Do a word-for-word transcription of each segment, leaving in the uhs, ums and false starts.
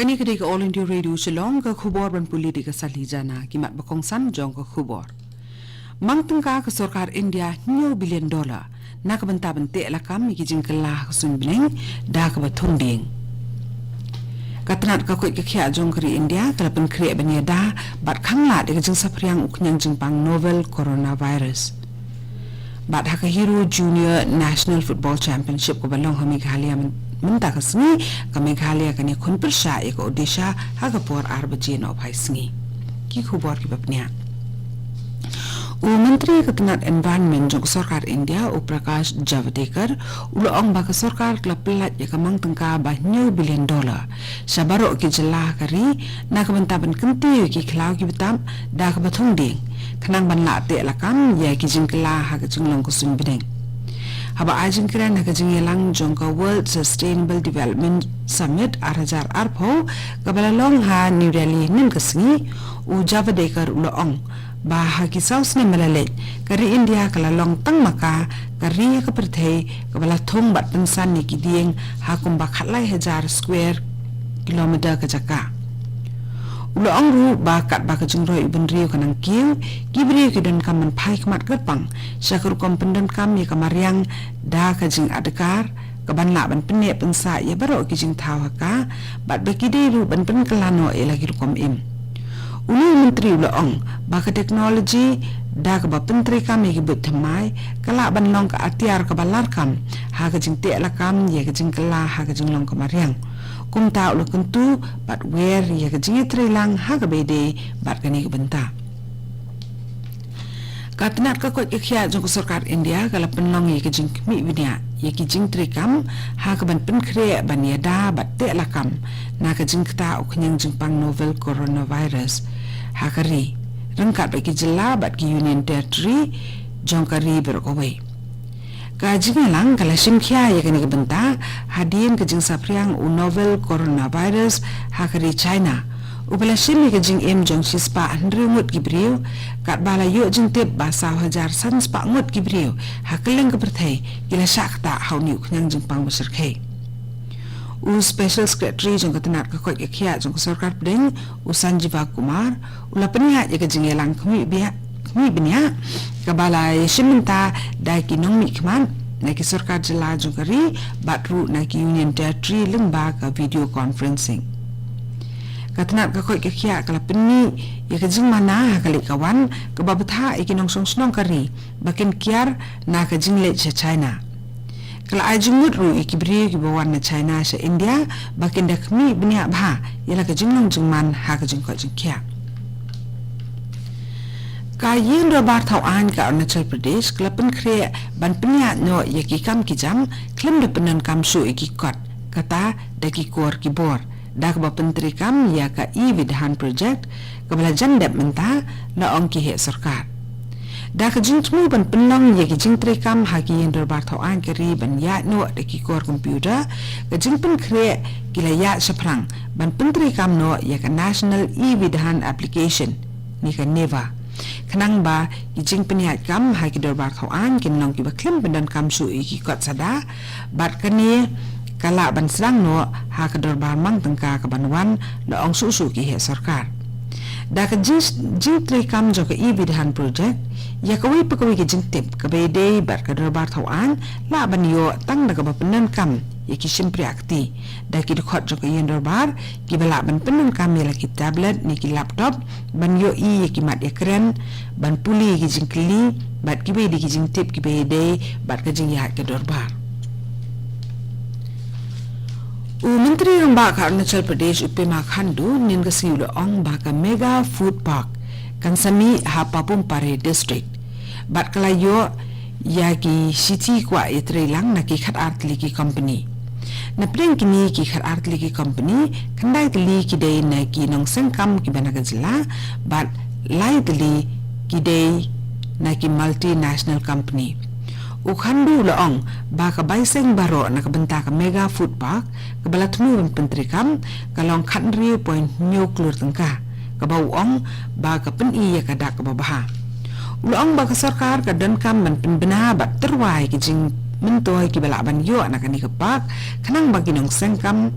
Kane ka dei ka All India Radio Shillong, ka khubor ban pule da ka Sali Jana. Ki mat ba kongsan jong ka khubor. Mang tyngka ka sorkar India hynñiew billion dollar na ka bynta ban teh lakam ïa ki jingkylla ha ka suiñ bneng da kaba thung dieng. Ka tnat ka koit ka khiah jong ka ri India ka la pynkhreh ban ïada bad khanglad ïa ka jingsaphriang u khñiang jingpang novel coronavirus. Bad ha ka Hero Junior National Football Championship kaba long ha Meghalaya myn-, mynta ka sngi, ka Meghalaya kan ïakhun pyrshah ïa ka Odisha ha ka por ar baje nohphai sngi. Ki khubor kiba bniah. U Myntri ka tnat Environment jong ka sorkar India, u Prakash Javadekar, u la ong ba ka sorkar ka la pyllait ïa ka mang tyngka ba hynñiew billion dollar sha baroh ki jylla ha ka ri na ka bynta ban kyntiew ïa ki khlaw ki btap da kaba thung dieng, khnang ban lah teh lakam ïa ki jingkylla ha ka jinglong ka suiñ bneng. Haba ai jingkren ha ka jingïalang jong ka World Sustainable Development Summit ar hajar arphew kaba la long ha New Delhi mynta ka sngi, u Javadekar u la ong ba ha ki saw snem ba la leit, ka ri India ka la long tang ma ka ka ri ha ka pyrthei kaba la thung bad pynsan ïa ki dieng ha kumba khatlai hajar square kilometer ka jaka. U la ong ruh ba katba ka jingroi u bynriew ka nang kiew, ki briew ki donkam ban phai khmat kyrpang sha ka rukom pyndonkam ïa ka mariang da ka jingadkar, kaban lah ban pynneh pynsah ïa baroh ki jingthaw ha ka, bad ba ki dei ruh ban pynkylla noh ïa la ki rukom im. Une u Myntri u la ong ba ka teknoloji da kaba pyntreikam ïa ki buit thymmai ka lah ban long ka atiar kaba larkam ha ka jingteh lakam ïa ka jingkylla ha ka jinglong ka mariang. Kumta u la kyntu bad wer ïa ka jingïatreilang ha kaba ïadei bad kane ka bynta. Ka tnat ka koit ka khiah jong ka sorkar India ka la pynlong ïa ka jingkhmih bniah ïa ki jingtreikam ha kaban pynkhreh ban ïada bad teh lakam na ka jingktah u khñiang jingpang novel coronavirus ha ka ri, ryngkat bad ki jylla bad ki Union Territory jong ka ri baroh kawei. Ka jingïalang ka la shim khia ïa kane ka bynta hadien ka jingsaphriang u novel coronavirus ha ka ri China, uba la shim ïa ka jingim jong shispah hynriew ngut ki briew, katba la ïoh jingtip ba saw hajar san spah ngut ki briew ha kylleng ka pyrthei ki la shah ktah ha une u khñiang jingpang ba shyrkhei. U Special Secretary jong ka tnat ka koit ka khiah jong ka sorkar pdeng, u Sanjeeva Kumar, u la pynïaid ïa ka jingïalang khmih bniah, khmih bniah kaba la ïashim bynta da ki nongmihkhmat na ki sorkar jylla jong ka ri bad ruh na ki Union Territory lyngba ka video conferencing. Ka tnat ka koit ka khiah ka la pynmih ïa ka jingmana ha ka leit ka wan kaba bthah ïa ki nongshong shnong ka ri ba kin kiar na ka jingleit sha China. Ka la ai jingmut ruh ïa ki briew kiba wan na China sha India ba kin da khmih bniah bha ïa la ka jinglong jingman ha ka jingkoit jingkhiah. Ka Ïing Dorbar Thaw Aiñ ka Arunachal Pradesh ka la pynkhreh ban pynïaid noh ïa ki kam ki jam khlem da pyndonkam shuh ïa ki kot, kata da ki kor ki bor, da kaba pyntreikam ïa ka e-Vidhan project kaba la jan dep mynta, la ong ki heh sorkar. Da ka jingthmu ban pynlong ïa ki jingtreikam ha ki Ïing Dorbar Thaw Aiñ ka ri ban ïaid noh da ki kor computer, ka jingpynkhreh ki la ïaid shaphrang ban pyntreikam noh ïa ka National e-Vidhan Application, ne ka NEVA, khnang ba ki jingpynïaid kam ha ki Dorbar Thaw Aiñ kin long kiba khlem pyndonkam shuh ïa ki kot sada, bad kane ka lah ban sdang noh ha ka dorbar mang tyngka kaban wan, la ong shuh shuh ki heh sorkar. Da ka jing, jingtreikam jong ka e-Vidhan project, ïa kawei pa kawei ka jingtip kaba ïadei bad ka Dorbar Thaw Aiñ lah ban ïoh tang da kaba pyndonkam ïa ki shympriahkti da ki dkhot jong ka Ïing Dorbar, kiba lah ban pyndonkam ïa la ki tablet ne ki laptop ban ïohi ïa ki mat ïakren, ban pule ïa ki jingkylli bad kiwei de ki jingtip kiba ïadei bad ka jingïaid ka dorbar. U Myntri Rangbah ka Arunachal Pradesh, u Pema Khandu, mynhynnin ka sngi u la ong ba ka Mega Food Park kan sa mih ha Papum Pare District bad ka la ïoh ïa ki shithi kwah ïatreilang na ki khatar tylli ki company. Napdeng kine ki khatar tylli ki company, khyndai tylli ki dei na ki nongseng kam kiba na ka jylla bad lai tylli ki dei na ki multinational company. U Khandu u la ong ba ka bai seng baroh na ka bynta ka Mega Food Park kaba la thmu ban pyntreikam ka long khathynriew point hynñiew klur tyngka, kaba u ong ba ka pyni ïa ka dak kaba bha. U la ong ba ka sorkar ka donkam ban pynbna bad tyrwa ïa ki jingmyntoi kiba lah ban ïoh na kane ka park, khnang ba ki nongseng kam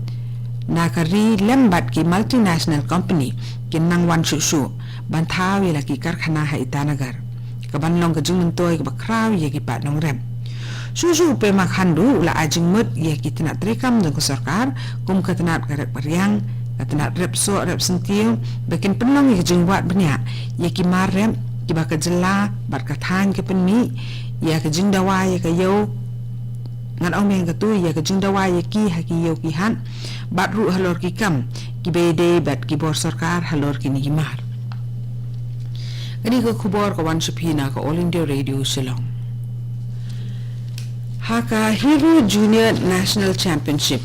na ka ri lem bad ki multinational company kin nang wan shuh shuh ban thaw ïa la ki karkhana ha Itanagar, ka ban long ka jingmyntoi kaba khraw ïa ki paid nongrep. Shuh shuh u Pema Khandu u la ai jingmut ïa ki tnat treikam jong ka sorkar, kum ka tnat ka rep ka riang, ka tnat rep soh rep syntiew, ba kin pynlong ïa ka jingwad bniah ïa ki mar rep kiba ka jylla bad ka thaiñ ka pynmih, ïa ka jingdawa ïa ka ïew, ngan ong biang katu, ïa ka jingdawa ïa ki ha ki ïew ki hat, bad ruh halor ki kam kiba ïadei bad ki bor sorkar halor kine ki mar. Kane ka khubor ka wan sha phi na ka All India Radio Shillong. Ha ka Hero Junior National Championship,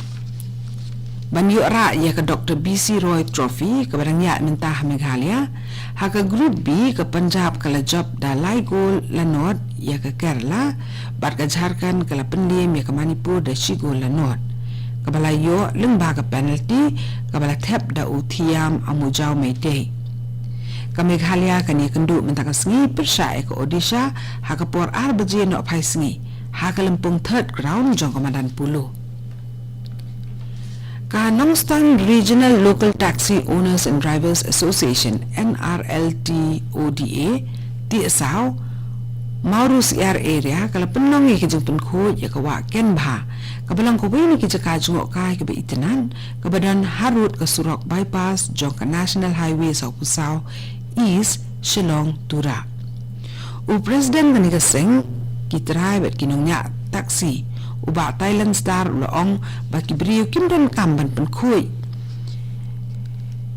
ban ïoh rah ïa ka Doctor B C Roy Trophy kaba dang ïaid mynta ha Meghalaya, ha ka Group B ka Punjab ka la jop da lai gol la nod ïa ka Kerala, bad ka Jharkhand ka la pynliem ïa ka Manipur da shi gol la nod, kaba la ïoh lyngba ka penalty kaba la thep da u Thiam Amujao Meitei. Ka Meghalaya kan ïakynduh mynta ka sngi pyrshah ïa ka Odisha ha ka por ar baje nohphai sngi ha ka lympung third ground jong ka madan polo. Ka Nongstoiñ Regional Local Taxi Owners and Drivers Association, N R L T O D A, Tiehsaw, Mawryngkneng area ka la pynlong ïa ka jingpynkhuid ïa ka wah Kenbha, kaba long kawei na ki jaka jngohkai kaba itynnad, kaba don harud ka surok bypass jong ka National Highway sawphew saw East, Shillong, Tura. U President kane ka seng ki trai bad ki nongñiah taxi, u Bah Thailand Star, u la ong ba ki briew kim donkam ban pynkhuid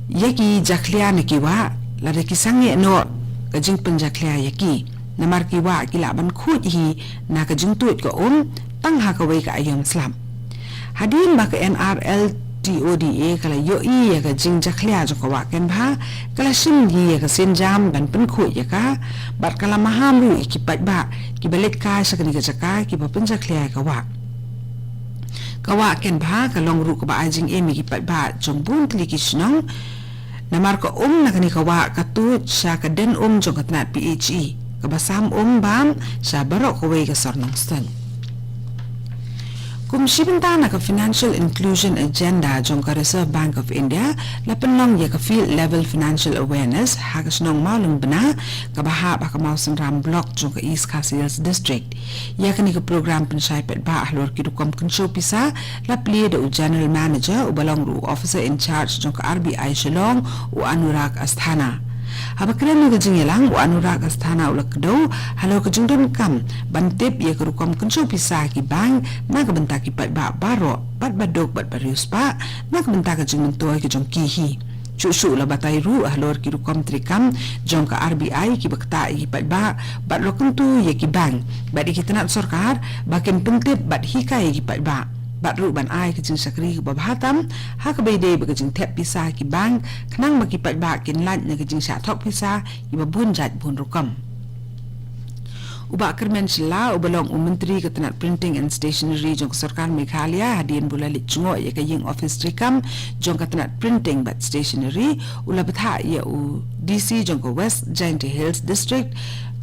ïa ki jakhlia na ki wah lada ki sangeh noh ka jingpynjakhlia ïa ki, namar ki wah ki lah ban khuid hi na ka jingtuid ka um tang ha kawei ka aïom slap. Hadien ba ka N R L T O D A ka la ïohi ïa ka jingjakhlia jong ka wah Kenbha, ka la shim hi ïa ka sienjam ban pynkhuid ïa ka, bad ka la maham ruh ïa ki paidbah kiba leit kai sha kane ka jaka kiba pynjakhlia ïa ka wah. Ka wah Kenbha ka long ruh kaba ai jingim ïa ki paidbah jong bun tylli ki shnong, namar ka um na kane ka wah ka tuid sha ka den um jong ka tnat P H E, kaba sam um bam sha baroh kawei ka sor Nongstoiñ. Kum shi bynta na ka Financial Inclusion Agenda jong ka Reserve Bank of India, la pynlong ïa ka Field Level Financial Awareness ha ka shnong Mawlymbna, kaba hap ha ka Mawsynram Block jong ka East Khasi Hills District. Ïa kane ka program pynshai paidbah halor ki rukom kynshew pisa la plie da u General Manager uba long ruh u Officer in Charge jong ka R B I Shillong, u Anurag Asthana. Haba kren ha ka jingïalang, u Anurag Asthana u la kdew halor ka jingdonkam ban tip ïa ka rukom kynshew pisa ki bank na ka bynta ki paidbah baroh, bad baduk bad bariewspah na ka bynta ka jingmyntoi ka jong ki hi. Shuh shuh u la batai ruh halor ki rukom treikam jong ka R B I kiba ktah ïa ki paidbah, bad la kyntu ïa ki bank bad ïa ki tnat sorkar ba kin pyntip bad hikai ïa ki paidbah, bad ruh ban ai ka jingshakri kaba bha tam ha kaba ïadei bad ka jingthep pisa ha ki bank, khnang ba ki paidbah kin lait na ka jingshah thok pisa kiba bun jait bun rukom. U Bah Kyrmen Shylla, uba long u Myntri ka tnat Printing and Stationery jong ka Sorkar Meghalaya, hadien ba u la leit jngoh ïa ka ïing ophis treikam jong ka tnat Printing bad Stationery, u la bthah ïa u D C jong ka West Jaintia Hills District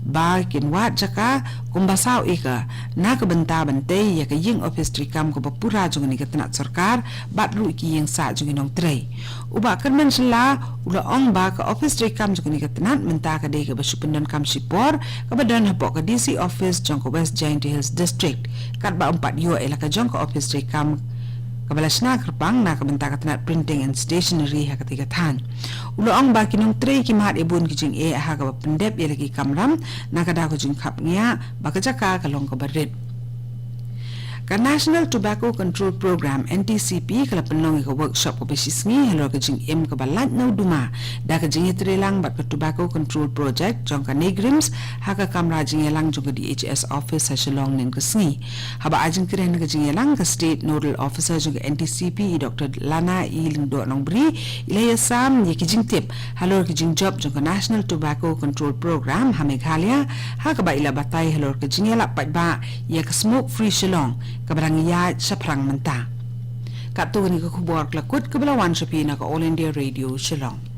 ba kin wad jaka kumba saw acre na ka bynta ban tei ïa ka ïing ophis treikam kaba pura jong kane ka tnat sorkar, bad ruh ki ïing sah jong ki nongtrei. U Bah Kyrmen Shylla u la ong ba ka ophis treikam jong kane ka tnat mynta ka dei kaba shu pyndonkam shipor, kaba don hapoh ka D C office jong ka West Jaintia Hills District, katba ym pat ïoh ïa la ka jong ka ophis treikam kaba la shna kyrpang na ka bynta ka tnat Printing and Stationery ha katei ka thaiñ. U la ong ba ki nongtrei ki mad ïa bun ki jingeh ha kaba pyndep ïa la ki kamram na ka daw ka jingkhapngiah ba ka jaka ka long kaba rit. Ka National Tobacco Control Program, N T C P, ka la pynlong ïa ka workshop kaba shisngi halor ka jingim kaba lait na u duma da ka jingïatreilang bad ka Tobacco Control Project jong ka NEIGRIHMS ha ka kamra jingïalang jong ka D H S office ha Shillong mynne ka sngi. Haba ai jingkren ha ka jingïalang, ka State Nodal Officer jong ka N T C P, i Doctor Lana E Lyngdoh Nongbri, i la ïasam ïa ki jingtip halor ka jingjop jong ka National Tobacco Control Program ha Meghalaya, ha kaba i la batai halor ka jingïalap paidbah ïa ka Smoke Free Shillong kaba dang ïaid shaphrang mynta. Katto kane ka khubor ka la kut kaba la wan sha phi na ka All India Radio Shillong.